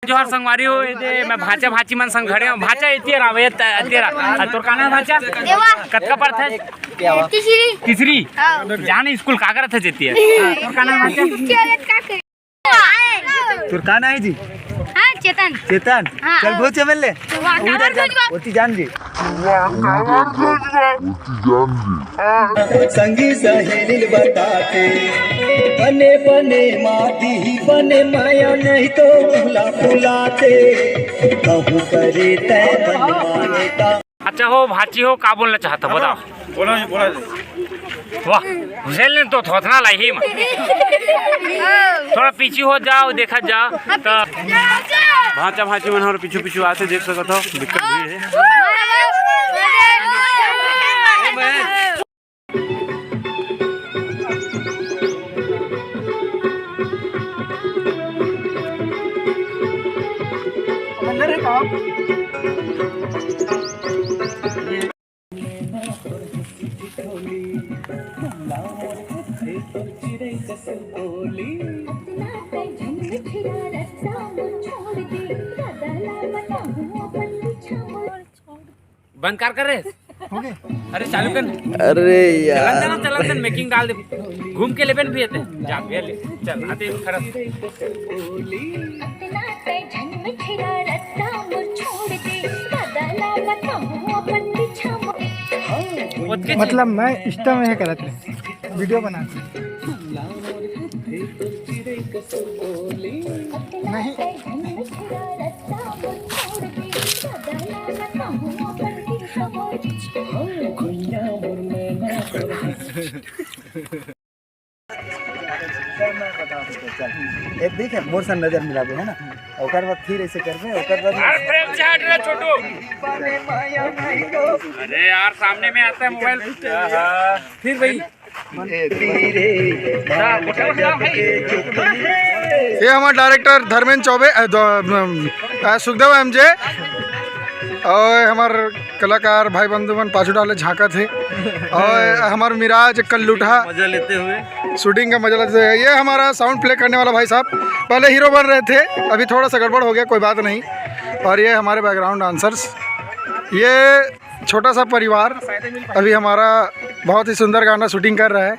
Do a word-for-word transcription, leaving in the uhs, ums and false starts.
जोहार संगवारी हो, एदे मैं भांचा भांची मन संग खड़े हूँ। भांचा एतियर आवे, एतियर आ। तोर का नाम भांचा? देवा। कतका पढ़थे? तीसरी। तीसरी? हाँ। जाने स्कूल का करत हे एतियर? तोर का नाम भांचा? तोर का नाम है जी? हाँ, चेतन। चेतन? हाँ। चल, बहुत चमेल ले। वाह, उधर जान, ओती जान जी। संगी सहेली बताते, बने बने माती ही बने माया नहीं तो भुला भुलाते, कहूँ करे तय मन माने का। अच्छा हो, भांची हो, का बोलना चाहता, बताओ। बोला जी, बोला जी। वाह, घुसेल ने तो थोथना लाही मा। थोड़ा पीछे हो जाओ, देखा जा। तो भांचा भांची मन हर पीछू पीछू आते, देख सकत हो, दिक्कत भी है। बंद कर, कर रे। हो गए? अरे चालू कर। अरे यार। चलन देना, चलन देना, मेकिंग डाल दे। घूम के लेबे न भी आते। जा भैया ले। चल, आते हैं खड़ा। ओतके मतलब मैं इंस्टा में है करत रहे, वीडियो बनाते। नहीं। एक देख, मोर से नजर मिलाबे, है ना? ओकर बाद फिर ऐसे करबे, ओकर बाद अरे, फ्रेम से हट रे, छोटू। अरे यार, सामने में आता है मोबाइल। फिर भाई। ये हमार director Dharmendra Choubey, uh, the-, um, uh, Sukhdev MJ, और हमार कलाकार भाई बंधु मन पाछू डाले झांकत हे, और हमार मिराज कल्लूठा मजा लेते हुए। शूटिंग का मजा लेते हुए। ये हमारा साउंड प्ले करने वाला भाई साहब, पहले हीरो बन रहे थे, अभी थोड़ा सा गड़बड़ हो गया, कोई बात नहीं। और ये हमारे बैकग्राउंड डांसर्स, ये छोटा सा परिवार अभी हमारा बहुत ही सुंदर गाना शूटिंग कर रहा है।